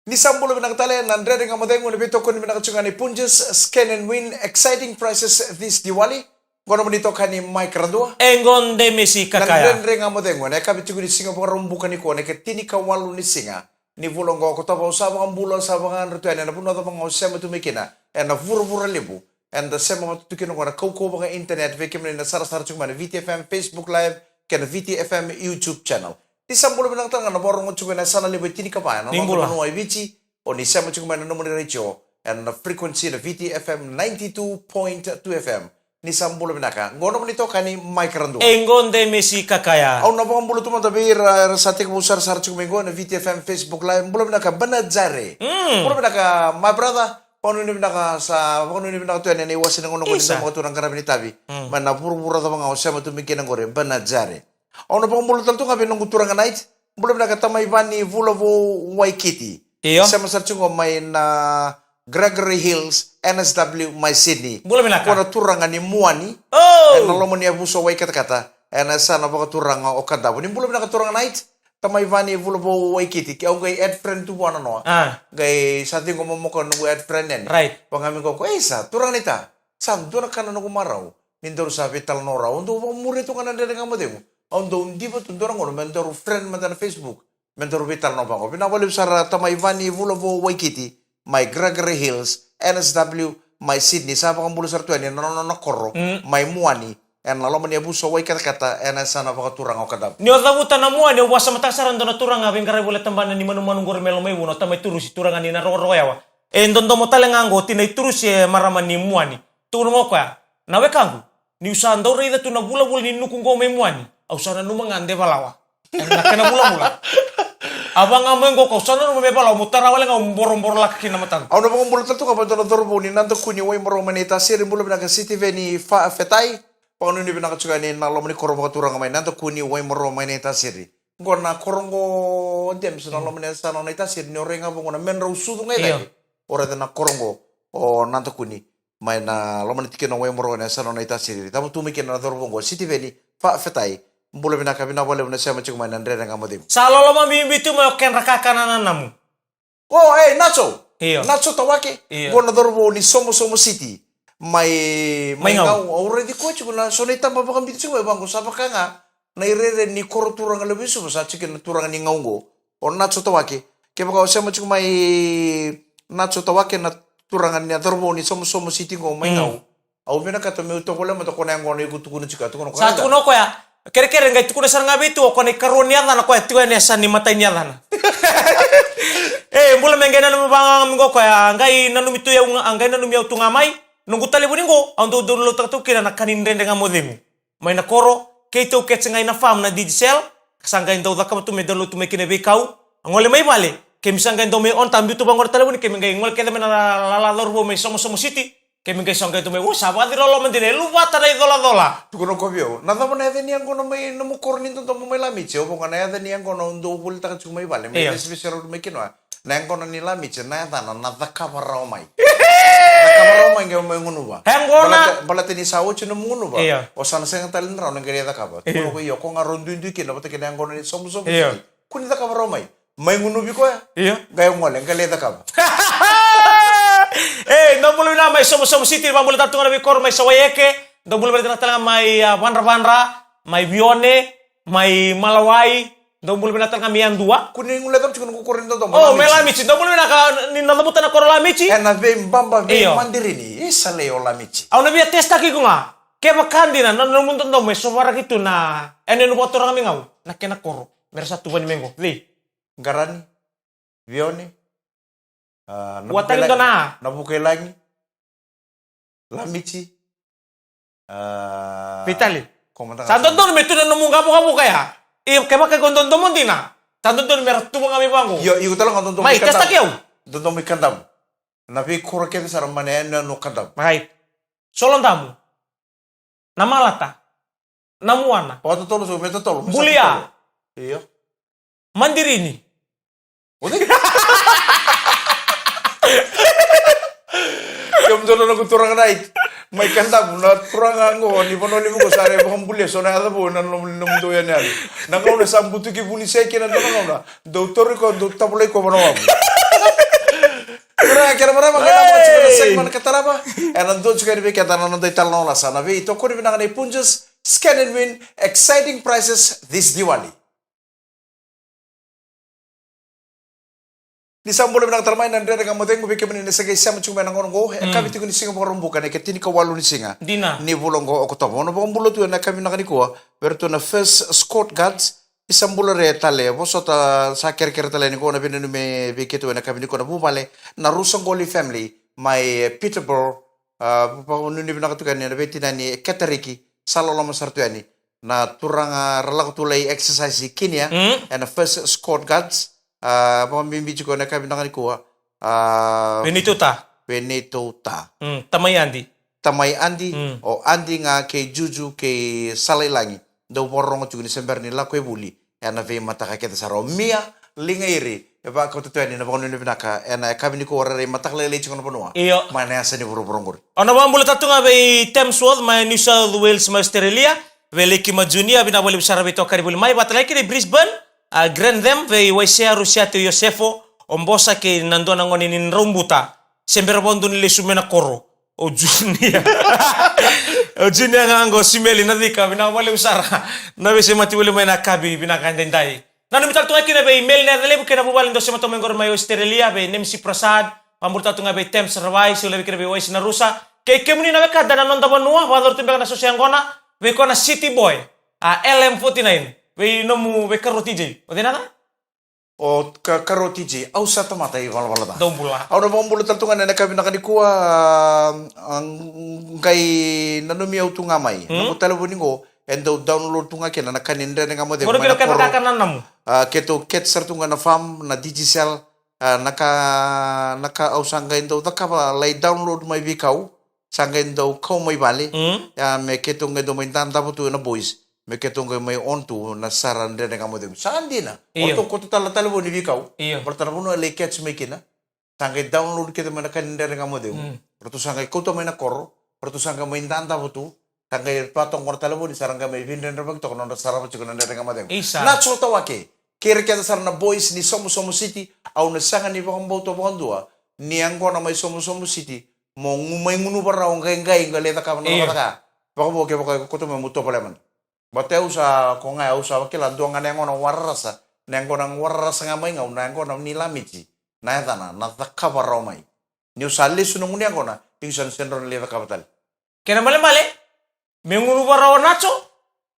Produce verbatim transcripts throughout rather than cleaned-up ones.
Ni sa bula vinaka tale na Dredre Ga Mo Cegu, na veitokoni vinaka tiko ga ni Punjas, Scan and Win, exciting prices this Diwali. Qo na nomuni itokani Mike Radua. E qo Demesi Kakaya. Na Dredre Ga Mo Cegu, na yakavi tiko ni siga Vakaraubuka nikua, na ika tinikawalu ni siga ni vula oqo o Okotova. Au sa vakabula, au sa vakayadrati yani ena vanua cava ga o sema tu mai kina ena vuravura levu. Eda sema vata tu kina oqo na kaukauwa vaka-internet vei kemuni na sarasara tiko mai na V T F M Facebook Live kei na V T F M YouTube channel. Ni sa bula vinaka tale ga na vakarogo tiko ena yasana levu e tinikava ena noda vanua e Viti. O ni sema tiko mai na nomuni retio ena frequency na V T F M ninety-two point two F M. Ni sa bula vinaka. Qo na nomuni itokani Mike Radua. E qo Demesi Kakaya. Au na vakabula tu mada vei ira era sa tekivu sarasara tiko mai qo ena V T F M Facebook Live. Bula vinaka Banajare. Mm. Bula vinaka my brother. Vakanuinui vinaka, sa vakanuinui vinaka tu yani ena iwase ni gauna oqo ni Isa. Dau maka tu na qaravi ni tavi. Mm. Mai na vuravura cava ga o sema tu mai kina qori, Banajare. Au na vakabula tale tu ga vei noqu turaga Night. Bula vinaka tamai Vani Vulavou Waikiti. Io. Sema sara tiko mai na Gregory Hills, N S W, mai Sydney. Bula vinaka. Qo na turaga ni Muani. Oh! Ena loma ni yavusa o Waikatakata. Ena yasana vakaturaga o Kadavu. Ni bula vinaka turaga Night. Tamai Vani Vulavou Waikiti, ke au qai add friend tu vua na noa. Ah. Qai sa ciqoma mo koya noqu add friend yani. Right. Vaqo mai qo, ko, ei, sa turaga ni ta. Sa dua na ka na noqu marau ni daru sa veitalanoa rawa. Au dau vakamuria tu ga na Dredre Ga Mo Cegu. Au dau diva tu dua na gauna me daru friend mada na Facebook, me daru veitalanoa vaqo. Vinaka vakalevu sara tamai Vani Vulavou Waikiti, mai Gregory Hills, N S W, mai Sydney. Sa vakabula sara tu yani ena nona koro, mm, mai Muani, ena loma ni yavusa o Waikatakata, ena yasana vakaturaga o Kadavu. Ni o cavuta na Muani, au vakasamataka sara e dua na turaga veiqaravi voli tabana ni manumanu qori mai Lomaivuna, o tamai Turusi, turaga ni Narokorokoyawa. E dodomo tale ga qo, tina i Turusi, e marama ni Muani. Tukuna ga o koya, na wekaqu, niu sa dau raica tu na vulavula ni nuku qo mai Muani, au sa nanuma ga de valawa. Ena kena vulavula. A vaqa mai qo, kau sa nanuma me valawa, mo tara wale ga, au boroboro laka kina na mataqu. Au na vakabula tale tu ga vei dua na cauravou ni Nadakuni, Waimaro, mai Naitasiri. Bula vinaka Sitiveni Fa Fetai. Vakanuinui vinaka tiko yani na loma ni koro vakaturaga mai Nadakuni, Waimaro, mai Naitasiri. Qo na koro qo, James, na loma ni yasana o Naitasiri, ni o rai ga vaqo na Medrau sucu ga i cake. Io. O raica na koro qo o Nadakuni, mai na loma ni tikina o Waimaro, na yasana o Naitasiri. Cava tu mai kina na cauravou qo, Sitiveni Fa Fetai. Bula vinaka, vinaka vakalevu na sema tiko mai na Dredre Ga Mo Cegu. Sa loloma bibi tu mai o kedra kakana na namu. O, ei, Nacho. Io. Nacho Tawake. Io. Qo na cauravou ni Somosomo City. Mai, mai Gau. Au raici koya tiko na so na itaba vakabibi tiko mai vaqo, sa vaka ga na irere ni koro turaga levu i Suva, sa tiko na turaga ni Gau qo. O Nacho Tawake. Kevaka o sema tiko mai Nacho Tawake, na turaga ni, na cauravou ni Somosomo City qo mai Gau. Au vinakata meu tovolea mada o koya na yaqona iko tukuna tiko, tukuna o koya. Sa tukuna o koya. Kerekere, qai tukuna sara ga vei tu o koya na ikarua ni yacana, o koya tiko yani e sa ni matai ni yacana. E, bula, me qai nanumi vaqo mai qo o koya, qai nanumi tu au ga, qai nanumi au tu ga mai. Noqu talevoni qo, au dau download-taka tu kina na ka ni Dredre Ga Mo Cegu. Mai na koro, keitou kece ga i na farm na Digicel, sa qai dau cakava tu me download tu mai kina veikau. A gole mai vale, kemi sa qai dau mai on-taka, biu tu vaqo na talevoni, kemi qai gole kece mai na lala cauravou mai Somosomo City. Kemi qai sa qai tu mai, o, sa vakaciri loloma dina, e luvata na icolacola. Tukuna o koya vei au, na cava na yaca ni yaqona mai nomu koro ni dodomo mai Lamici? Au vaqo, na yaca ni yaqona au dau volitaka tiko mai vale, me, io, lesu veisau mai kina. Na yaqona ni Lamici, na yacana na Cakava Rawa Mai. Cakava rawa mai, qai mai gunuva. Yaqona. Baleta, baleta ni sa oti nomu gunuva. Io. O sa na sega tale ni rawa ni qai lai cakava. Io. Tukuna o koya, io, ko ga rau duidui kina vata kei na yaqona ni Somosomo City. Io. Kua ni cakava rawa mai. Mai gunuvi koya. Io. Qai gole, qai lai cakava. E, dou bula vinaka mai Somosomo City, vakabula tale tu ga na veikoro mai Sawaieke. Dou bula vinaka tale ga mai, a, Vadravadra, mai Vione, mai Malawai. Dou bula vinaka tale ga mai Yadua. Kua ni guilecavi tiko noqu koro ni dodomo. O, mai Lamici, dou bula vinaka, ni na cavuta na koro Lamici. Ena veibaba, io, veimadirini. Isa lei o Lamici. Au na via test-taki iko ga. Kevaka dina na nomu dodomo e sovaraki tu na yanuyanu vakaturaga mai Gau, na kena koro, me ra sa tuvani mai qo. Cei? Qarani, Vione, a, Navukailagi, Navukailagi, Lamici, a, Vitali. Ko mada ga sa dodonu me tu na nomu qavokavoka ya. Io, kevaka iko dodomo dina, sa dodonu me ra tuva ga mai vaqo. Io, iko tale ga dodomo mai, Kadavu. Test-taki au. Dodomo i Kadavu. Na veikoro kece sara mai na yanuyanu o Kadavu. Right. Solodamu. Namalata. Namuana. Vakatotolo, so me totolo, me sa totolo. Bulia. Io. Madirini. O cei? Kemudou na noqu turaga Night. Mai Kadavu, na turaga qo ni Vanua Levu qo sa rai vakabulia so na yaca vou ena nomudou yanuyanu. Na gauna sa butuki Vunisea kina, na gauna dou tauri koya, dou tavolai koya vanawavu. Ura, kena marama, kena mo tiko na segment ka tarava. Ena dua tiko yani vei keda na noda italanoa lasa. Na veitokoni vinaka nei Punjas, Scan and Win, exciting prices this Diwali. Ni sa bula vinaka tale mai na Dredre Ga Mo Cegu vei kemuni na sa qai sema tiko mai na gauna oqo. E kavi tiko ni siga Vakaraubuka na ika tinikawalu ni siga. Dina. Ni vula oqo o Okotova. Au na vakabula tu ena kavi vinaka nikua vei iratou na First Escort Guards. Ni sa bula re tale, vosota sa kerekere tale ni ko na veinanumi vei keitou ena kavi nikua na vuvale na Rusa Qoli family mai Peterborough. A, vakanuinui vinaka tu yani na veitinani e Ketariki, sa loloma sara tu yani. Na turaga ra lako tu lai exercise i Kinia, ena First Escort Guards. A, vakabibi tiko ena kavi vinaka nikua. A, Venitouta. Venitouta. Mm, tamai Adi. Tamai Adi, o Adi ga kei Juju kei Salailagi. Dau vakarorogo tiko ni se bera ni lako e vuli ena veimataka kece sara. O Mia Ligairi, e vakauta tu yani na vakanuinui vinaka ena yakavi nikua, rairai mataka lailai tiko na vanua. Io. Mai na yasa ni vuravura oqori. Au na vakabula tale tu ga vei Tamsworth mai New South Wales mai Australia. Vei Lekima Junior, vinaka vakalevu sara veitokani voli mai. Vata kei na Brisbane, a, Grantham, vei Waisea, Rusiate, o Iosefo, o Bosa kei na dua na gone ni Draubuta. Se bera vakadua ni lesu mai na koro. O Junior. O Junior ga qo, Simeli Nacika, vinaka vakalevu sara. Na veisemati voli mai na kavi vinaka edaidai. Nanumi tale tu ga kina vei Meli Nacalevu kei na vuvale dau sema tu mai qori mai Australia, vei Nemsi Prasad, vakabula tale tu ga vei Tem Saravai, se ulave kina vei Waisi na Rusa. Kei kemuni na wekada na noda vanua, vakayacori tu beka na soso yaqona, vei koya na City Boy, a L M forty-nine, vei nomu, vei Karo T J. O cei na yacana? O ka, Karo T J, au sa tamata ivalavala ca. Dou bula. Au na vakabula tale tu ga ena yakavi vinaka nikua, a, qai nanumi au tu ga mai. Nomu talevoni qo, e dau download tu ga kina na ka ni Dredre Ga Mo Cegu mai na koro. Keitou kete sara tu ga na farm, na Digicel, a, na ka, na ka au sa qai dau cakava lai download mai veikau. Sa qai dau kau mai vale. Ia, me keitou qai dau mai dadava tu ena boys. Me keitou qai mai on tu na sara Dredre Ga Mo Cegu. Sa dina. Io. O ratou kauta tale na talevoni veikau. Io. Baleta na vanua e lai catch mai kina. Sa qai download kece mai na ka ni Dredre Ga Mo Cegu. Ratou sa qai kauta mai na koro. Ratou sa qai mai dadava tu. Sa qai vatoka na talevoni, sa ra qai mai veidredrevaki toka na nodra sarava tiko na Dredre Ga Mo Cegu. Isa. Nacho Tawake. Kei ira kece sara na boys ni Somosomo City. Au na sega ni vakabauta vakadua ni yaqona mai Somosomo City mo gu, mai gunuva rawa qai qai qai lai cakava na cakacaka. Vakavo kevaka e koto mai mo tovolea mada. Baleta au sa, ko ga au sa vakila dua ga na yaqona wararasa, na yaqona wararasa ga mai Gau, na yaqona ni Lamiti, na yacana, na Cakava Rawa Mai. Niu sa lesu na gunu yaqona, niu sa na sega ni lai cakava tale. Kena malemale, me gunuva rawa Nacho,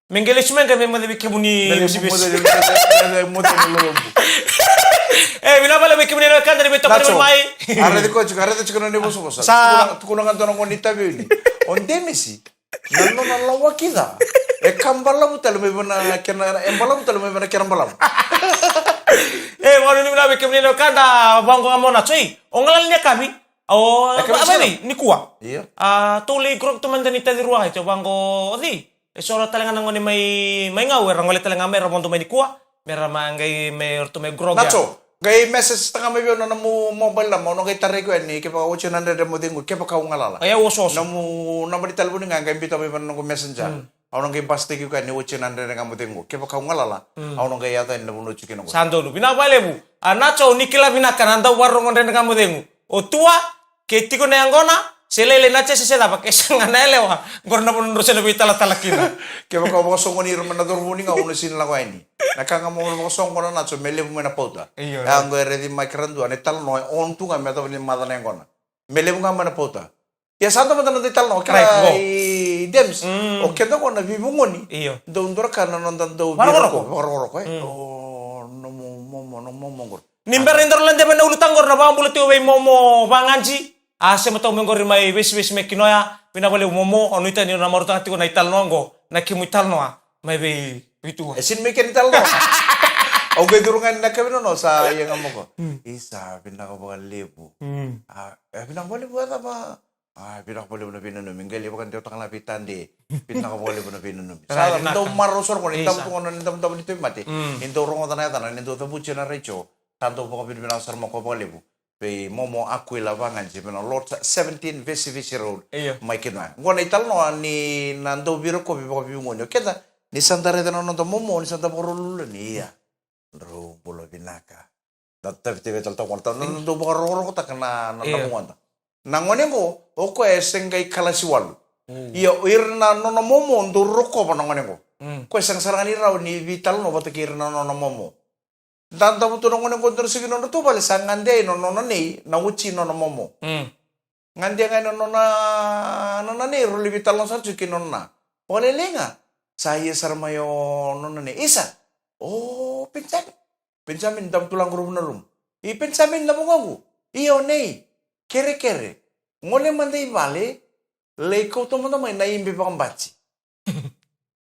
me qai lesu mai qai me moce vei kemuni. Me lesu moce, moce, moce, moce na lolobu. E, vinaka vakalevu vei kemuni na wekada ni veitokoni mai. A raici koya tiko, a raici tiko na nona ivosavosa. Sa tukuna, tukuna ga dua na gone ni Taveuni. O Denisi. Na nona lawaki ca. E ka balavu tale mai vei na kena, e balavu tale mai vei na kena balavu. E, vakanuinui vinaka vei kemuni na wekada, vaqo ga mo Nacho, e. O galala ni yakavi. O, e ka a, vei nikua. Io. A, tou lai grog tu mada ni taci rua, e, tou vaqo, o cei. E so ra tale ga na gone mai, mai Gau, era gole tale ga mai, ra vodo mai nikua. Me ra ma qai, me ratou mai grog ya. Nacho. Qai message taka mai vei au na nomu mobile number, au na qai tarai koya ni kevaka oti na Dredre Ga Mo Cegu, kevaka au galala. Io, oso, oso. Nomu naba ni talevoni ga qai biuta mai vei na noqu messenger. Mm. Au na qai basitaki koya ni oti na Dredre Ga Mo Cegu, kevaka au galala. Mm. Au na qai yaco yani na vanua tiko kina qo. Sa donu. Vinaka vakalevu. A Nacho, ni kila vinaka na dau vakarorogo Dredre Ga Mo Cegu. O tua, ke tiko na yaqona, se lailai na jese se cava, ke sega na yalewa, qori na vanua drau se na veitalatala kina. Kevaka o vakasoqoni ira mai na cauravou ni Gau, au na sega ni lako yani. Na ka ga mo vakasoqona Nacho, me levu mai na pauta. Io, io. Ia qo e raici mai kei ira dua, na italanoa e on tu ga me yacova ni maca na yaqona. Me levu ga mai na pauta. Ia sa dua mada na noda italanoa, kila i Dems. Mm. O keda qo na veivugoni. Io. Dau dua na ka na noda dau vakarokoroko. Vakarokoroko, e? Mm. O nomu momo, nomu momo qori. Ni bera ni daru lade mai na ulutaga qori, na vakabula tiko vei momo Vagaji. A sema tau mai qori mai Vesivesi mai Kinoya. Vinaka vakalevu momo, au nuitaka ni na marautaka tiko na italanoa qo, na kemu italanoa mai vei, vei tua. E sega ni mai kena italanoa. Au qai curu ga yani na ka vinaka, sa ia ga moko. Hmm. Isa, vinaka vakalevu. Hmm. A, e vinaka vakalevu, a cava? A, vinaka vakalevu na veinanumi. Qai lai vakadewataka ga vei Tade. Vinaka vakalevu na veinanumi. Sa dau marau sara qo ni davu tu qo na ni davudavu ni tauvimate. Mm. Ni dau rogoca na yacana, ni dau cavuti ena retio. Sa dau vakavinavinaka sara moko vakalevu vei momo Akuila Vagaji mai na Lot seventeen Vesivesi Road. Io. Mai Kinoya. Qo na italanoa ni na dau veirokovi vakaveiugoni o keda. Ni sa da raica na noda momo, ni sa da vakarau lulululu ni ia. Drau bula vinaka. Da tavitavi tale toka na, da dau vakarokorokotaka na, na, na Io. vugoda. Na gone qo, o koya e se qai kalasi walu. Mm. Ia, o ira na nona momo, dau rokova na gone qo. Mm. Koya sega sara ga ni rawa ni veitalanoa vata kei ira na nona momo. Da, da votu na gone qo, dau na sega ni nodratou vale, sa gade ai na nona nei, na oti nona momo. Mm. Gade ga na nona, nona nei, rau lai veitalanoa sara tiko kei nona. Vakalailai ga, sa ia sara mai o nona nei. Isa, o Penjamin. Penjamin, dabe tu la qo na rumu. I Penjamin, na vugoqu. Io nei. Kerekere. Gole mada i vale, lai kauta mada mai na ibe vakabati.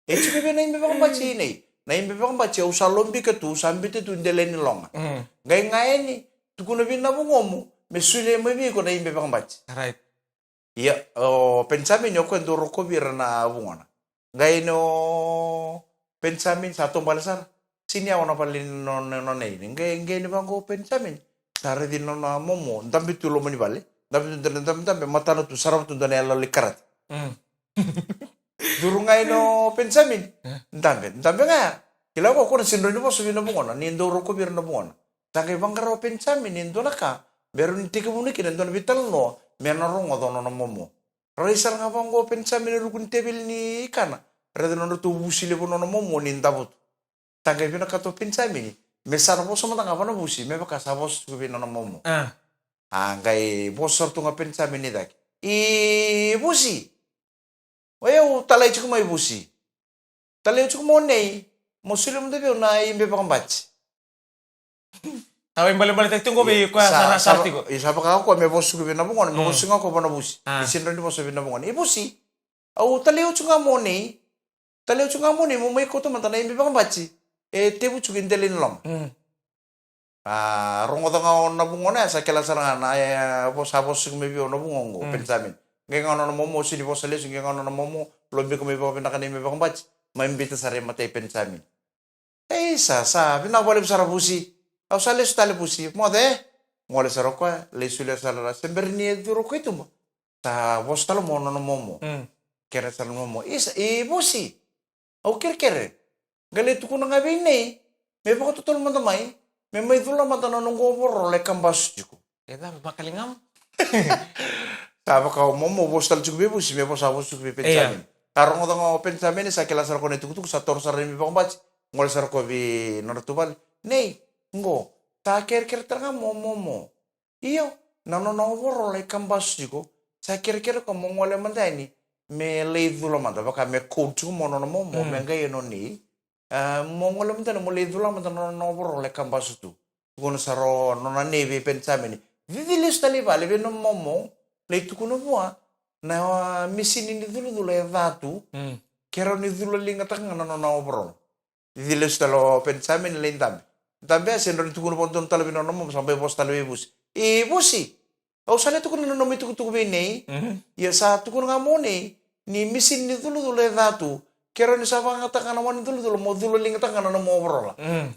E tiko vei na ibe vakabati nei. Na ibe vakabati au sa lobika tu, sa biuta tu dela ni loga. Mm. Qai ga yani, tukuna vei na vugomu, me solia mai vei iko na ibe vakabati. Right. Ia, o Penjamin, o koya dau rokovi ira na vugona. Qai no Penjamin, sa taubale sara. Sini yawa na vale ni no, no, no nei. Qai, qai ni vaqo o Penjamin. Sa raici nona momo, dabe tu loma ni vale. Dabe tu, dabe, dabe, dabe, matana tu, sarava tu dua na yaloyalo i karate. Mm. Curu ga i no Penjamin. Eh? Dabe, dabe ga ya. Kila ko, ko na sini rawa ni vosa vei na vugona, ni dau rokovi ira na vugona. Sa qai vaqara o Penjamin e dua na ka me rawa ni tekivuna kina e dua na veitalanoa me na rogoca o nona momo. Rai sara ga vaqo o Penjamin e ruku ni teveli ni kana. Raica nodratou vusi levu nona momo ni davo tu. Sa qai vinakata o Penjamin me sa na vosa mada ga va na vusi, me vaka sa vosa tiko vei nona momo. Ah. A qai vosa sara tu ga o Penjamin i cake. I vusi! O yau, talai tiko mai vusi. Talai tiko mo nei, mo solia mada vei au na ibe vakabati. Sa vaibalebale taki tiko vei koya sa, sa, sa tiko. I sa vaka koya me vosa tiko vei na vugona, me vosa tiko ga koya va na vusi. Ah. E sini rawa ni vosa vei na vugona. I vusi, au talai au tiko ga mo nei. Talai au tiko ga mo nei, mo mai kauta mada na ibe vakabati. E tevu tiko i dela ni loma. Mm. A rogoca ga o na vugona ya, sa kila sara ga na, e, vosa, vosa tiko mai vei au na vugoqu, mm, Penjamin. Qai ga nona momo, sini vosa lesu, qai ga nona momo, lobika mai vakavinaka na ibe vakabati. Mai biuta sara i matai Penjamin. Ei, sa, sa vinaka vakalevu sara vusi. Au sa lesu tale vusi. Moce, e? Gole sara o koya, lai solia sara, se bera ni curu o koya i tuba. Sa vosa tale mo nona momo. Mm. Kere sara na momo. Isa, i vusi. Au kerekere. Qai lai tukuna ga vei nei me vakatotolo mada mai, me mai cula mada na noqu overall e kabasu tiko. E cava, vakaligamu? Sa vaka o momo vosa tale tiko vei vusi, me vosa vosa tiko vei Penjamin. Sa rogoca ga o Penjamin, sa kila sara ko na itukutuku, sa toro sara na ibe vakabati. Gole sara ko vei nodratou vale. Nei, qo, sa kerekere tale ga mo momo. Io, na nona overall e kabasu tiko, sa kerekere ko mo gole mada yani, me lai cula mada, vaka me cold tiko mo nona momo, mm, me qai e nona nei. A, mo gole mada yani mo lai cula mada na nona overall e kabasu tu. Tukuna sara o nona nei vei Penjamin. Cici lesu tale i vale vei na momo, lai tukuna vua na, a, misini ni culacula e ca tu. Mm. Ke rawa ni cula ligataka ga na nona overall. Cici lesu tale o Penjamin lai dabe. Dabe, a sini rawa ni tukuna vakadodonu tale vei nona momo, sa mai vosa tale vei vusi. I vusi, au sa lai tukuna na nomu itukutuku vei nei. Mhm. Ia sa tukuna ga mo nei ni misini ni culacula e ca tu. Ke rawa ni sa vakayagataka ga na wa ni culacula mo cula ligataka ga na nomu overall. Mm.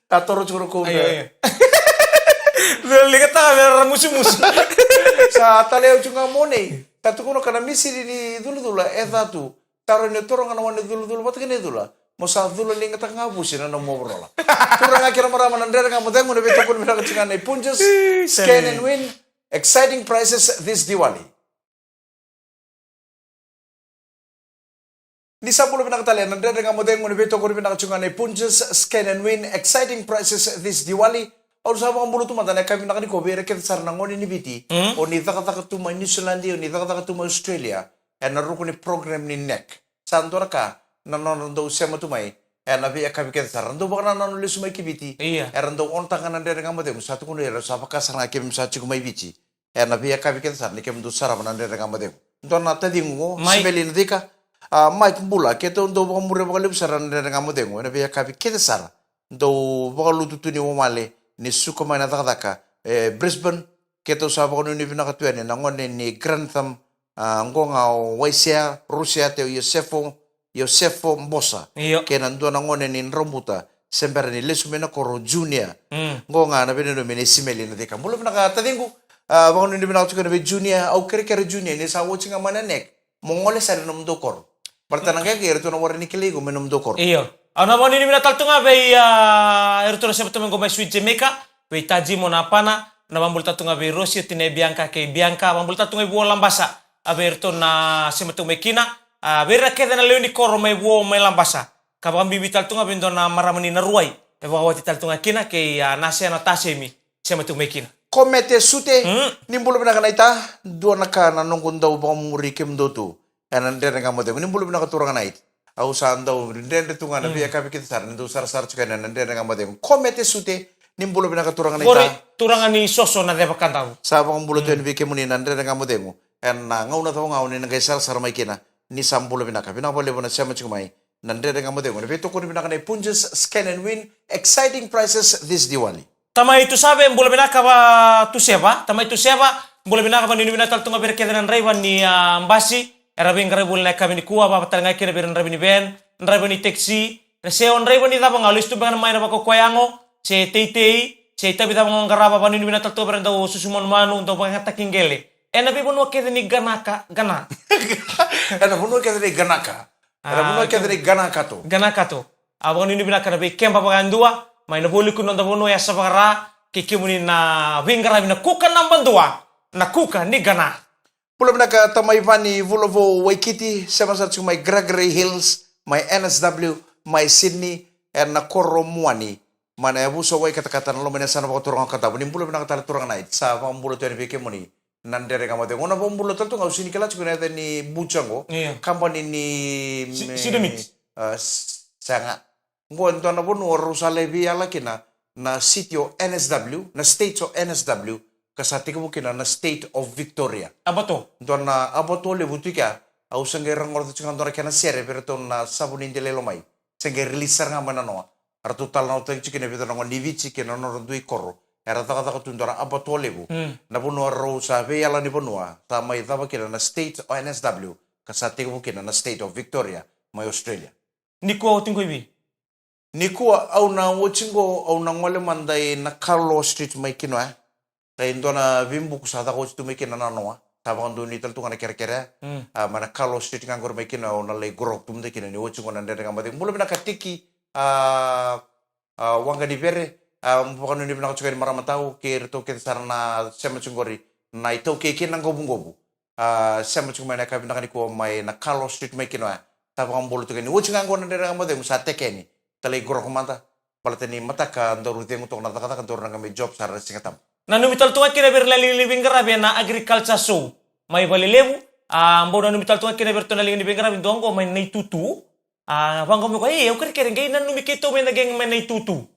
Sa toro tiko na kou. Io, io. Cula ligataka me ra musumusu. Sa talai au tiko ga mo nei. Sa tukuna ka na misini ni culacula e ca tu. Sa rawa ni toro ga na wa ni culacula vata kei na icula, mo sa cula ligataka ga vusi na nomu overall. Turaga kei na marama, na Dredre Ga Mo Cegu, na veitokoni vinaka tiko ga nei Punjas. Ih, Scan and Win. Exciting prizes this Diwali. Ni sa bula vinaka tale, na Dredre Ga Mo Cegu, na veitokoni vinaka tiko ga nei Punjas. Scan and Win. Exciting prizes this Diwali. Au sa vakabula tu mada na yakavi vinaka nikua vei ira kece sara na gone ni Viti. Mm. O ni cakacaka tu mai Niusiladi, o ni cakacaka tu mai Australia. Ena ruku ni program ni NEC. Sa dua na ka na nodra dau sema tu mai ena veiyakavi kece sara. Ra dau vakanananu lesu mai ki Viti. Ia. Era dau on-taka na Dredre Ga Mo Cegu. Sa tukuna o ira, sa vaka sara ga keimami sa tiko mai Viti ena veiyakavi kece sara ni keimami dau sarava na Dredre Ga Mo Cegu. Dua na taciqu qo, Mike. Simeli Nacika. A, Mike, bula, keitou dau vakamuria vakalevu sara na Dredre Ga Mo Cegu ena veiyakavi kece sara. Dau vakalutu tu ni wawale ni suka mai na cakacaka e Brisbane. Keitou sa vakanuinui vinaka tu yani na gone ni Grantham, a, qo ga o Waisea Rusia, te o Iosefo, Iosefo Bosa. Io. Kei na dua na gone ni Draubuta, se bera ni lesu mai na koro, Junior. Mm. Qo ga na veinanumi nei Simeli Nacika. Bula vinaka taciqu. A, vakanuinui vinaka tiko yani vei Junior. Au kerekere Junior, ni sa oti ga mai na NEC, mo gole sara i nomudou koro. Baleta na qai qai eratou na warai ni kilai iko mai nomudou koro. Io. Au na vakanuinui vinaka tale tu ga vei, a, eratou na sema tu mai qo mai Sweet Jamaica. vei Tajimo na Apana, na vabula tale tu ga vei Rosi, o tinai Bianca kei Bianca, vabula tale tu ga i Vuo Labasa, a vei iratou na sema tu mai kina, a vei ira kece na lewe ni koro mai Vuo mai Labasa. Ka vakabibi tale tu ga vei dua na marama ni Naruai, e vakawati tale tu ga kina kei a Nasea na Tasemi, sema tu mai kina. Komete Sute, mm, ni bula vinaka naita, dua na ka na noqu dau vakamuri kemudou tu. Ena Dredre Ga Mo Cegu. Ni bula vinaka turaga naita. Au sa dau dredre tu ga na, mm, veiyakavi kece sara, ni dau sarasara tiko ena Dredre Ga Mo Cegu. Komete Sute, ni bula vinaka turaga naita. Qori, turaga ni Soso na Ceva Kadavu. Sa vakabula tu, mm, yani vei kemuni na Dredre Ga Mo Cegu. Ena gauna cava ga o ni na qai sarasara mai kina, ni sa bula vinaka. Vinaka vakalevu na sema tiko mai na Dredre Ga Mo Cegu. Na veitokoni vinaka nei Punjas Scan and Win, exciting prices this Diwali. Tamai Tusave, bula vinaka va Tuseva. Tamai Tuseva, bula vinaka, vakanuinui vinaka tale tu ga vei ira kece na draiva ni, a, basi era veiqaravi voli na yakavi nikua, vaka tale ga kina vei ira na draiva ni van, draiva ni taxi, se o draiva ni cava ga, o lesu tu beka mai na vakakoya yago, se teitei, se itavi cava ga o qarava, vakanuinui vinaka tale tu ga vei ira na dau susu manumanu, dau vakayagataki qele ena veivanua kece ni Ganaka, Gana. Ena vanua kece ni Ganaka. Ena, a, vanua kece ni Ganakato. Ganakato. A vakanuinui vinaka na veikeba vakayadua mai na vualiku ni noda vanua e Yasavakara, kei kemuni na veiqaravi na kuka naba dua, na kuka ni Gana. Bula vinaka tamai Vani Vulavou Waikiti, sema sara tiko mai Gregory Hills, mai N S W, mai Sydney, ena koro Muani, mai na yavusa Waikatakata, na loma ni yasana vakaturaga o Kadavu. Ni bula vinaka tale turaga naita, sa vakabula tu yani vei kemuni na Dredre Ga Mo Cegu. Au na vakabula tale tu ga, au sega ni kila tiko na yaca ni buca qo. Io. Kabani ni, si-, me-, Cedar Mix. A, s-, sega. Qo e dua na vanua rau sa lai veiyala kina na city o N S W, na state o N S W, ka sa tekivu kina na state of Victoria. Abato. Dua na abato levu tu i kea, au sa qai rogorogo tiko ga dua na kena sere vei iratou na Savu ni Delai Lomai. Sa qai release sara ga mai na noa. Eratou talanoataki tiko kina e vica na gone ni Viti kei na nodra dui koro. Era cakacaka tu dua na abato levu. Mm. Na vanua rau sa veiyala ni vanua, sa mai cava kina na state o N S W, ka sa tekivu kina na state of Victoria, mai Australia. Nikua oti qo i vei? Nikua au na oti qo, au na gole mada i na Carlo Street mai Kinoya. Ka e dua na veibuku sa caka oti tu mai kina na noa. Sa vakadonui tale tu ga na kerekere. Mm. A, mai na Carlo Street ga qori mai kina, au na lai grok tu mada kina ni oti qo na Dredre Ga Mo Cegu. Bula vinaka Tiki, a, a, Waqa ni Vere, a, vakanuinui vinaka tiko yani marama tau, kei iratou kece sara na sema tiko qori, na iTaukei kei na Qovuqovu. A, sema tiko mai na yakavi vinaka nikua mai na Carlo Street mai Kinoya. Sa vakabula tiko yani, oti ga qo na Dredre Ga Mo Cegu, sa tekeni. Talai grok mada. Baleta ni mataka daru cegu toka na cakacaka, daru na qai mai job sara na Sigatabu. Nanumi tale tu ga kina vei ira na ligaliga ni veiqaravi ena Agriculture Show mai Valelevu. A, bau nanumi tale tu ga kina vei iratou na liga ni veiqaravi dua qo mai Naitutu. A, vaqo mai ko, e, au kerekere, qai nanumi keitou mai na gang mai Naitutu.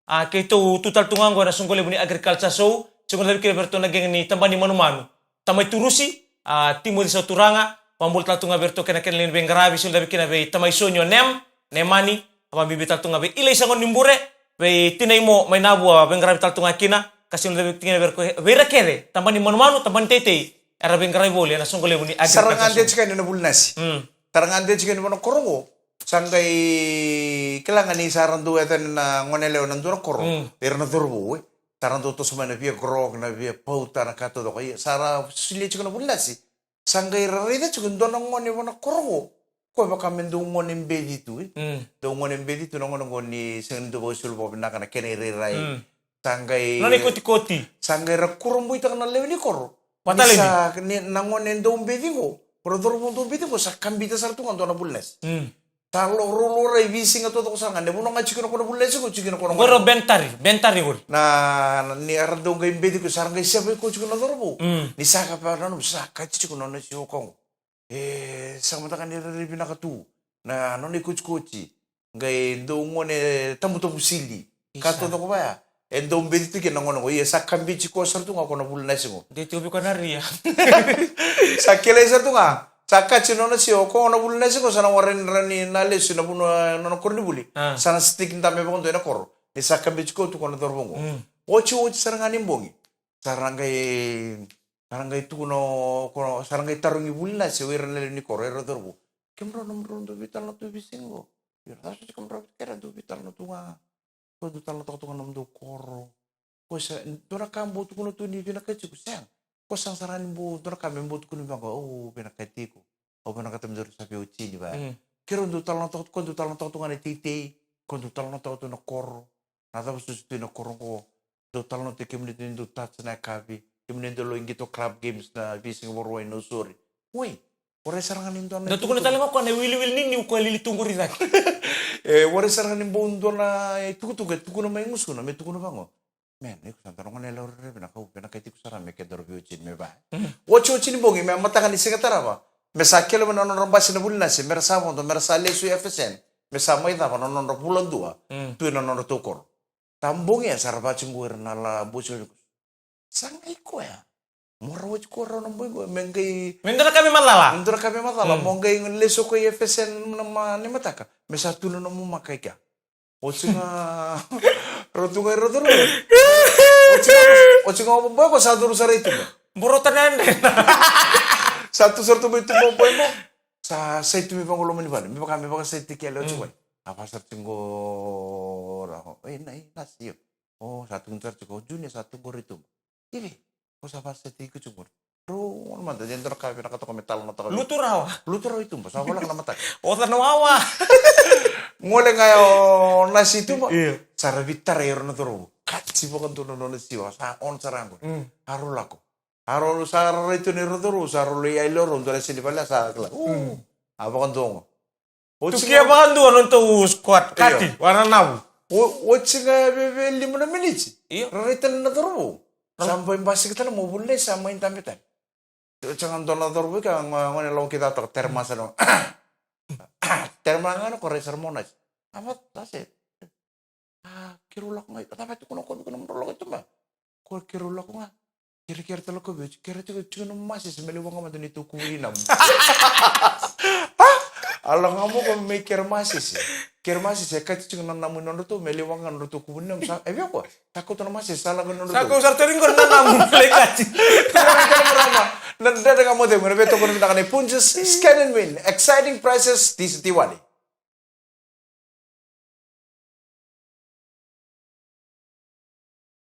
A, keitou tu tale tu ga qo ena soqo levu ni Agriculture Show, soqo levu kina vei iratou na gang ni Tabana ni Manumanu. Tamai Turusi, a, Timothy Sauturaga, vakabula tale tu ga vei iratou kei na kena liga ni veiqaravi, soqo levu kina vei Tamai Soni o Nem, Nemani, a, vakabibi tale tu ga vei Ilaisa Gonibure, vei Tinaimo mai Navua, veiqaravi tale tu ga kina, ka soqo levu kina vei iratou, vei ira kece, Tabana ni Manumanu, Tabana ni Teitei, era veiqaravi voli ena soqo levu ni Agriculture Show. Sara ga de tiko yani na Vulinasi. Mm. Sara ga de tiko yani vua na koro qo. Sa qai kila ga ni sa ra dau yaco yani na gone yalewa ena dua na koro. Mm. Ira na cauravou, e. Sa ra dau toso mai na via grok, na via pauta, na ka taucoko. Ia, sa ra solia tiko na Vulinasi. Sa qai ra raica tiko e dua na gone vua na koro qo. Koya vaka me dau gone beci tu, e. Mm. Dau gone beci tu na gone qo ni sega ni dau vakaisulu vakavinaka na kena irairai. Mm. Sa qai, nona ikotikoti. Sa qai ra kurabuitaka na lewe ni koro. Vata levu. Ni sa, ni, na gone dau beci qo, o na cauravou dau beci qo, sa kabita sara tu ga dua na Vulinasi. Mm. Sa lo, rau laurai veisiga taucoko sara ga, na vanua ga tiko kina ko na Vulinasi qo, tiko kina ko na gone. Qori o Ben Tari, Ben Tari qori. Na, na, ni era dau qai beci qo, sa ra qai seva iko tiko na cauravou. Mm. Ni sa ka pa na, sa kati tiko na nona siwa qo. E, sa mataka ni rairai vinaka tu. Na nona ikotikoti. Qai dau gone tabutabu sili. Isa. Ka taucoko vaya. E dau beci tu kina na gone qo. Ia sa kabiti koya sara tu ga ko na Vulinasi qo. Dei tu vei koya na ria. Sa kilai sara tu ga. Sa kati nona siwa ko na Vulinasi qo, sa na warani rani na lesu na vanua nona koronivuli. Ah. Sa na sitiki dabe vakadua ena koro. Ni sa kabiti koya tu ko na cauravou qo. Mm. Oti, oti sara ga ni bogi. Sa ra qai Sa ra qai tukuna o, ko, sa ra qai tarogi Vulinasi o ira na lewe ni koro, era cauravou. Kemudrau, nomudrau dau veitalanoa tu veisiga qo? Ira, sa soti kemudrau, kerea dau veitalanoa tu ga. Ko dau talanoataka tu ga nomudou koro. Ko sa, dua na ka bau tukuna tu ni vinakati iko, sega. Ko sa sara ni bau, dua na ka me bau tukuna vaqo, au vinakati iko. Au vinakata me daru sa veiwatini vaya. Mm. Keirau dau talanoataka tu, ko dau talanoataka tu ga na teitei, ko dau talanoataka tu na koro. Na cava susu tu na koro qo. dau talanoataki kemuni tu ni dau touch na yakavi, kemuni dau lai qito club games na veisiga Vakarauwai na Nausori. Oi, o rai sara ga ni dua na... Dau tukuna tale ga o koya na iwiliwili ni niu koya lili tu qori cake. E, o rai sara ga ni bau dua na itukutuku e tukuna mai gusuna, me tukuna vaqo. Man, iko sa dua na gone yalewa rerevaki, na kau vinakati iko sara me kedaru veiwatini me va. Mm. Otioti ni bogi, me mataka ni siga tarava, me sa kele mai na nodra basi na vuli nasi, me ra sa vodo, me ra sa lesu i F S N, me sa mai cava na nodra vula dua, mm, tu ena nodratou koro. Sa bogi ya sa ra vaqo ira na la bosi. Sa qai koya. Mo rawati koya rau na bogi qo, me qai... Me dua na ka me macala. Me dua na ka me macala. Mm. Mo qai lesu o koya i F S N na ma-, ni mataka. Me sa tu na nomu maka i kea. Oti ga, rau tu ga i rau curu. Oti ga, oti ga o boy qo sa curu sara i tuba. Borota na yadre. Sa tu sara tu mai tuba o boy qo. Sa sai tu mai vaqo loma ni vale. Me vaka, me vaka sai tiki yale oti, mm, wai. A vaka sara tiko ra. E, na, e, na si. O, sa tukuni sara tiko. O Junior sa tu qori i tuba. Ivi, ko sa vaka sai tiko tiko qori. Rau, gona mada, e dua na ka vinaka toka me talanoataka. Lutu rawa. Lutu rawa i tuba, sa voleka na mataka. Oca na wawa. Gole ga o nasi i tuba. Io. Sa ra veitarai ira na cauravou. Kati vakadua na nona siwa, sa on sara qo. Mm. A rau lako. A rau sa ra rai tu na ira na cauravou, sa rau lai yali o rau, dua na seni vale sa kila. Mm. A vakadua qo. Oti ga, tukia vakadua na nodatou squad, io, kati, wa na navu. O, oti ga e veve lima na miniti. Io. Ra rai tale na cauravou. Ra... Sa bai basika tale mo vuli, sa mai dabe tale. Oti ga dua na cauravou ka, gone, gone lawa kece toka, tere masa no. Tere masa ga na ko rai sara mo nasi. A va, that's it. A, keirau lako ga, a, cava e tukuna o koya vei iko na nomudrau lako i tuba? Ko keirau lako ga. Kerekere tale o koya vei oti, kere tiko, tiko na masese me lai waqa mada ni tou kuvu ni namu. A, a lako ga mai o koya me kere masese. Kere masese, e kati tiko na namu i nodratou, me lai waqa ga nodratou kuvu ni namu. Sa, e vei o koya, sa kauta na masese, sa lako i nodratou. Sa kau sara tale qo na namu, lai kati. Na Dredre Ga Mo Cegu, na veitokoni vinaka nei Punjas, Scan and Win, exciting prices, this Diwali.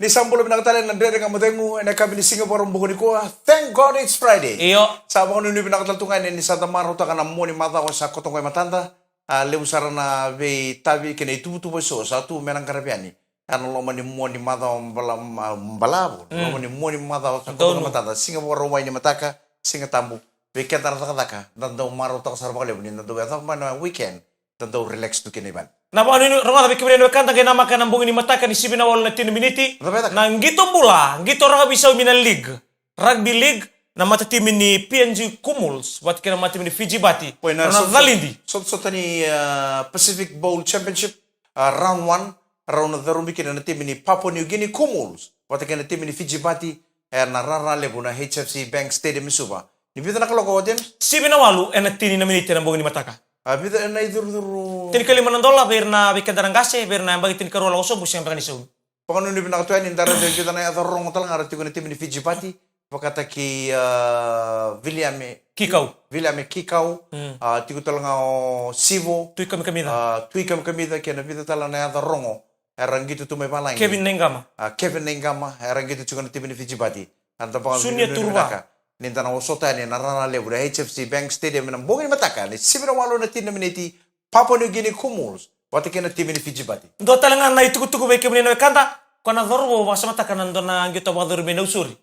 Ni sa bula vinaka tale na Dredre Ga Mo Cegu ena yakavi ni siga Vakaraubuka nikua. Thank God it's Friday. Io. Sa vakanuinui vinaka tale tu ga yani ni sa da marautaka na mua ni macawa sa koto qo e matada. A, levu sara na veitavi kei na ituvatuva eso sa tu me na qaravi yani ena loma ni mua ni macawa bala-, ma-, balavu. Mm. Loma ni mua ni macawa sa koto qo e matada. Siga Vakarauwai ni mataka, Siga Tabu. Vei keda na cakacaka, da dau marautaka sara vakalevu ni da dau yacova mai na weekend, da dau relax tu kina i vale. Na vakanuinui, rogoca vei kemuni na wekada, qai namaka ena bogi ni mataka ni sivi na walu na tini na miniti. Cava e caka? Na qito bula, qito rakavi saumi na league, rugby league, na matatimi ni P N G Kumuls vata kei na matatimi ni Fiji Bati. Oi, na, na sota, calidi. Sota, sota ni, ah, Pacific Bowl Championship, ah, round one, rau na carubi kina na timi ni Papua New Guinea Kumuls vata kei na timi ni Fiji Bati, ena rara levu na H F C Bank Stadium e Suva. Ni vica na kaloko, James? Sivi na walu ena tini na miniti ena bogi ni mataka. A, vica ena icurucuru? Tinikalima na dola vei ira na, vei keda na qase, vei ira na yabaki tinikarua lako sobu, sega beka ni saumi. Vakanuinui vinaka tu yani, da raica e vica na yaca rorogo tale ga era tiko ena timi ni Fiji Bati, vakataki, ah, Viliame Kikau. Viliame Kikau, mm, ah, tiko tale ga o Sivo, Tui Kamikamica. Ah, Tui Kamikamica, kei na vica tale na yaca rorogo era qito tu mai valagi. Kevin Naigama. Ah, Kevin Naigama, era qito tiko na timi ni Fiji Bati. Eda vakanuinui vinaka ni da na osota yani ena rara levu na H F C Bank Stadium ena bogi ni mataka ni sivi na walu na tini na miniti, Papua New Guinea Kumuls vata kei na timi ni Fiji Bati. Dua tale ga na itukutuku vei kemuni na wekada, ko na cauravou vakasamataka na dua na qito vakacuru mai Nausori.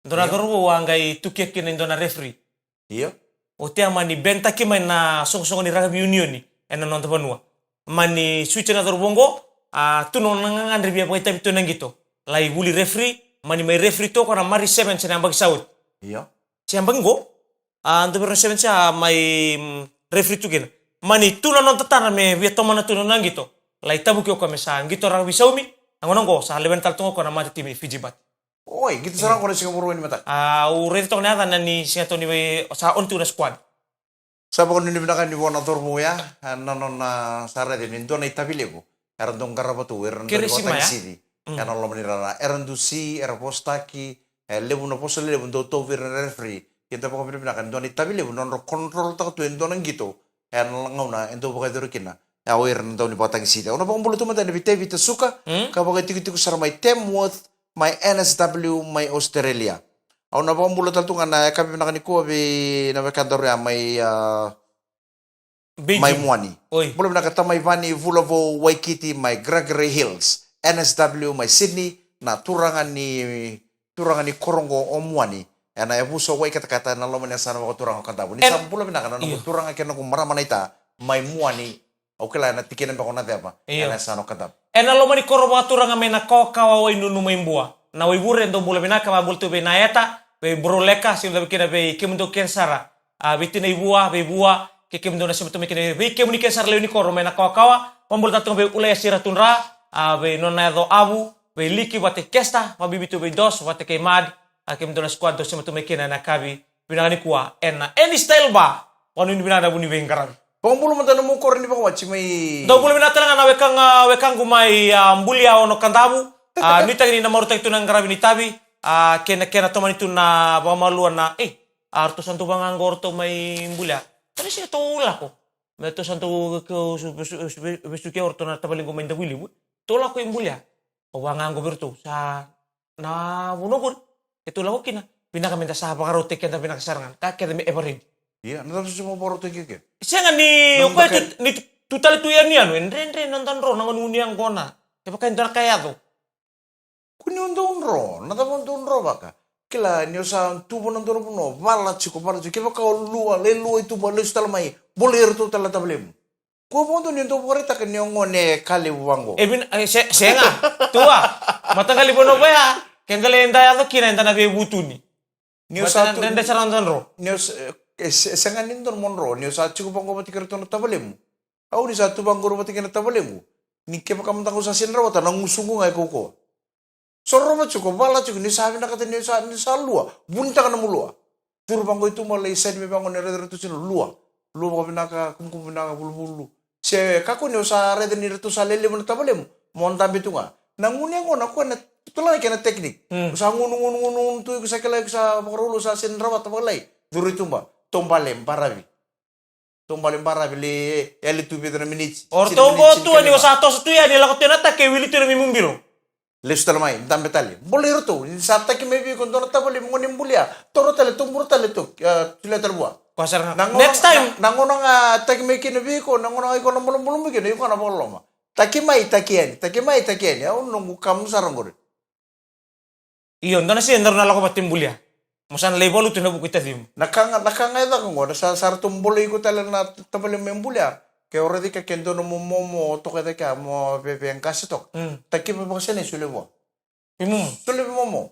Dua na cauravou a qai tukia kina e dua na referee. Io. Oti a mani bentaki mai na soqosoqo ni rakavi unioni ena noda vanua. Mani switch na cauravou qo, a, tu na nona gagadre via vakaitavi tu ena qito. Lai vuli referee, mani mai referee tu o koya na Marie Sevens ena yabaki sa oti. Io. Se yabaki qo, a, dua vei ira na Sevens a mai, mm, referee tu kina. Mani tu na noda tara me via tomana tu na nona qito. Lai tavuki o koya me sa qito rakavi saumi, a gauna qo sa lewena tale tu ga o koya na matatimi Fiji Bati. Oi, qito sara qo na siga Vakarauwai ni mataka. A, au raica toka na yacana ni siga tau ni vei, sa on tu na squad. Sa vakanuinui vinaka ni vua na cauravou ya, e, na nona sa raica ni dua na itavi levu era dau qarava tu ira na dauniveivakatakisici. Mm. Ena loma ni rara era dusi, era vosataki, e levu na vosa lelevu dau tauvi ira na referee. Keda vakavinavinaka ni dua na itavi levu na nodra control taka tu e dua na qito ena gauna e dau vakayacori kina. E, o ira na dauniveivakatakisici. Au na vakabula tu mada yani vei Tevita Suka, mm, ka vakaitikotiko sara mai Tamworth, mai N S W, mai Australia. Au na vakabula tale tu ga na yakavi vinaka nikua vei na wekadaru ya mai, ah, Beijing. Mai Moani. Oi. Bula vinaka tamai Vani, Vulavou, Waikiti, mai Gregory Hills, N S W, mai Sydney, na turaga ni, turaga ni koro qo o Muani, ena yavusa o Waikatakata, ena loma ni yasana vakaturaga o Kadavu. Ni sa bula vinaka na noqu turaga kei na noqu marama naita mai Muani, au kila ena tikina beka o Naceva, ena yasana o Kadavu. Ena loma ni koro vakaturaga mai na kawakawa o Wainunu mai Bua. Na waivure, dou bula vinaka, vakabula tu vei Naeta, vei Buruleka, sega ni dau kina, vei kemudou kece sara. A, vei Tina i Vua, vei Vua, kei kemudou na sema tu mai kina, vei kemuni kece sara lewe ni koro mai na kawakawa, vakabula tale tu ga vei Ulaiasi Ratudra, a, vei nona yaco Avu, vei Liki vata kei Kesta, vakabibi tu vei Dos vata kei Mad, a, kemudou na squad dou sema tu mai kina ena yakavi vinaka nikua ena Any Style Bar, vakanuinui vinaka na vu ni veiqaravi. Vakabula mada na nomu koro ni vakawati mai. Dou bula vinaka tale ga na wekaqu, wekaqu mai, a, Bulia, Ono Kadavu. A, nuitaki ni na marautaki tu na qaravi ni tavi, a, kei na, kei na tomani tu na vakamalua na, e, a, ratou sa dau vaga qo ratou mai Bulia. Tani sega tou lako. Me tou sa dau ke, su, su, su, vesukia o ratou na tavalequ mai Davuilevu. Tou lako i Bulia. Au vaga qo vei ratou. Sa na vanua qori, keitou lako kina, vinaka meda sa vakarautaki keda vinaka sara ga, ka kece me ever ready. Ia, na cava soti mo vakarautaki kina? Sega ni, o koya tu, ni tu, tu tale tu yanuyanu, e dredre na noda dro, na gone ni yaqona. Kevaka e dua na ka e yaco. Kua ni o dau dro, na cava o dau dro vaka? Kila, ni o sa tuva na dua na vanua, vala tiko, vala tiko, kevaka o lua, lai lua i tuba, lesu tale mai, bolei iratou tale na tavalemu. Kua vakadua ni dau vakaraitaka ni o gone ka levu vaqo. E vin-, e, se-, sega. Tua. Mataqali vanua koya, ke qai lai da yaco kina, eda na veivutuni. Ni o sa tu-, dredre sara na dro. Ni o sa, e, se-, sega ni dua mo dro. Ni o sa tiko vaqo vata kei iratou na tavalemu. Au ni sa tu vaqo vata kei na tavalequ. Ni kevaka mada qo sa sega ni rawata, na gusuqu ga e kaukauwa. Sorova tiko, vala tiko, ni sa vinakata ni sa, ni sa lua, vunitaka nomu lua. Curu vaqo i tuba, lai side me vaqo ni raica ratou sina lua. Lua vakavinaka, kumukumu vinaka, vuluvulu. Se kakua ni o sa raica ni ratou sa lelevu na tavalemu, mo dabe tu ga. Na gunu yaqona o koya na tutala na kena technique. Mm. O sa gunu, gunu, gunu, gunu tu, o sa kila, o sa vakarau lua, sa sega ni rawata, vakalai. Curu i tuba, taubale, baravi. Taubale baravi, lai yali tu vica na miniti. O ratou qo tu ni o sa toso tu yani, lako tu ena take, wili tu na mimubilo. Lesu tale mai, dabe tale. Bolei iratou, ni sa taki mai vei iko dua na tavalemu, gone Bulia. Toro tale, tobura tale, to, e, tulia tale vua. Koya sara ga. Na gauna, next time. Na, na gauna ga taki mai kina vei iko, na gauna ga iko na bolobolo mai kina, iko na vakaloloma. Taki mai, taki yani, taki mai, taki yani. Au noqu kamu sara qori. Io, dua na siga daru na lako vata i Bulia. Mo sa na lai valuta na vuku i tacimu. Na ka ga, na ka ga e caka qo, na sa, sa ratou bolei iko tale na tavalemu mai Bulia. Ke o raica ke dua na mo momo toka e cake mo veve qase toka. Mm. Taki vakasenei, solia vua. I momo. Solia vei momo.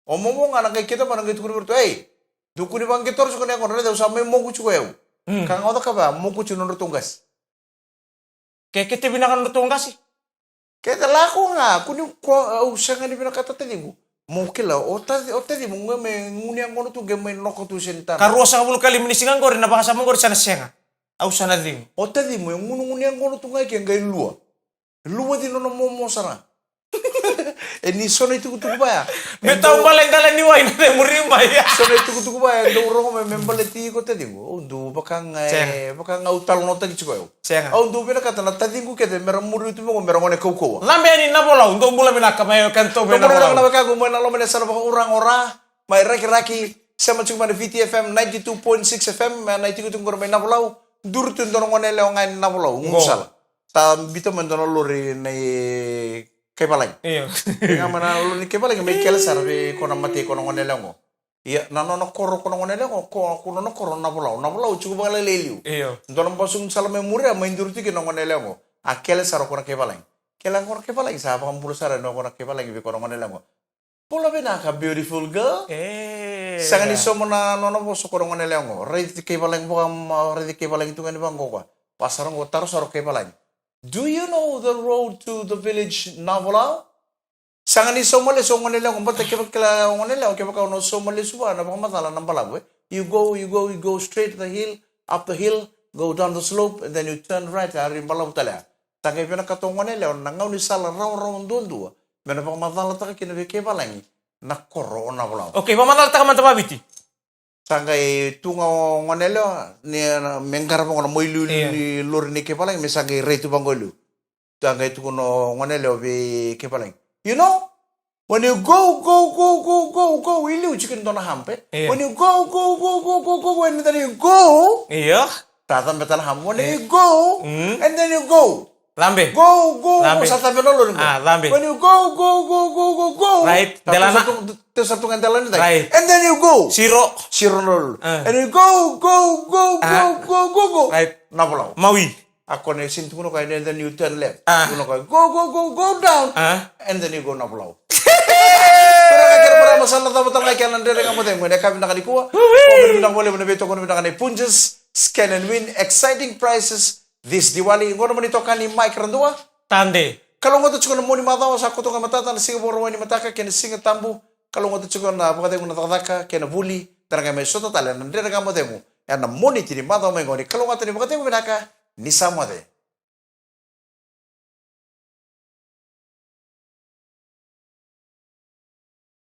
O momo ga na qai kida ma na qai tukuna vei ratou, ei, dou kua ni vaqito tiko na yaqona, raica au sa mai moku tiko au. Mm. Ka ga o cakava, moku tiko na nodratou qase. Ke, ke te vinaka na nodratou qase? Ke te lako ga, kua ni ko, au sega ni vinakata taciqu. Mo kila, o taci-, o tacimu, qai mai gunu yaqona tu, qai mai noka tu se ni tana. Ka ruasagavulu ka lima ni siga qori, na vakasama qori sa na sega. Au sa na cegu. O tacimu, e gunugunu yaqona tu ga ke qai lua. Lua ci nona momo sara. E ni so na itukutuku vaya. Me taubale qala ni wai na cemuri mai. So na itukutuku vaya, e dau rogo mai me baleti iko taciqu. Au dau vaka ga e, sega, vaka ga au talanoataki tiko au. Sega. Au dau vinakata na taciqu kece me ra muri tu vaqo me ra gone kaukauwa. Cabe yani Navolau, dou bula vinaka mai o kena tou mai Navolau. Dou bula vinaka na wekaqu mai na loma ni yasana vakauraga o Ra, mai Rakiraki, sema tiko mai na V T F M ninety-two point six F M, mai na itikotiko qori mai Navolau, duri tu e dua na gone yalewa ga e Navolau, qo. Gusala. Sa biuta mai dua na lori nei Kaivalagi. Io. Ga mai na lori nei Kaivalagi, mai kele sara vei ko na mate ko na gone yalewa qo. Ia, na nona koro ko na gone yalewa qo, ko, ko nona koro Navolau. Navolau tiko vakalailai liu. Io. Dua na basu gusala mai muria, mai duri tiko na gone yalewa qo. A kele sara ko na Kaivalagi. Kele ko na Kaivalagi, sa vakabula sara na ko na Kaivalagi vei ko na gone yalewa qo. Bula vinaka, beautiful girl. E. Sega ni sauma na nona vosa ko na gone yalewa qo. Raici Kaivalagi vaka, ma, raici Kaivalagi tu ga ni vaqo koya. Vaka sara qo, taro sara o Kaivalagi. Do you know the road to the village Navolau? Sega ni sauma lesu o gone yalewa qo, baleta kevaka kila o gone yalewa, kevaka o na sauma lesu vua, na vakamacala na balavu, e. You go, you go, you go straight the hill, up the hill, go down the slope, and then you turn right, a ri balavu tale ya. Sa qai vinakata o gone yalewa na gaunisala rawarawa duadua me na vakamacalataka kina vei Kaivalagi na koro o Navolau. Okay, vakamacalataka mada vakaviti. Sa qai tu ga o gone yalewa ni, me qarava qo na mai liuliu ni lori nei Kaivalagi, me sa qai rai tu vaqo e liu. Sa qai tukuna o gone yalewa vei Kaivalagi, you know, when you go, go, go, go, go, go, i liu tiko e dua na hump, e? Io. When you go, go, go, go, go, go, and then you go. Io. Sa cabe tale na hump. When you go, mm, and then you go. Cabe. Go, go, go. Cabe. Sa cabe na lolo ni go. Ah, cabe. When you go, go, go, go, go, go. Right. Na delana. Teusatuga e delana. Right. And then you go. Siro. Siro na lolo. Ah. And you go, go, go, go, go, go, go. Right. Navulau. Maui. A kone sini tukuna koya, and then you turn left. Ah. Tukuna koya, go, go, go, go down. Ah. And then you go Navulau. Turaga kei na marama, sa na cava tale ga kina na Dredre Ga Mo Cegu ena yakavi vinaka nikua. Woo-wee. Vinaka vakalevu na veitokoni vinaka nei Punjas. Scan and win, exciting prizes this Diwali. Qo na nomuni itokani Mike Radua. Tade. Kalougata tiko na moni macawa, sa koto ga matata na siga Vakarauwai ni mataka kei na Siga Tabu. Kalougata tiko na vakacegu, na cakacaka kei na vuli. Da na qai mai sota tale na Dredre Ga Mo Cegu ena Moniti ni macawa mai qo. Ni kalougata, ni vakacegu vinaka, ni sa moce.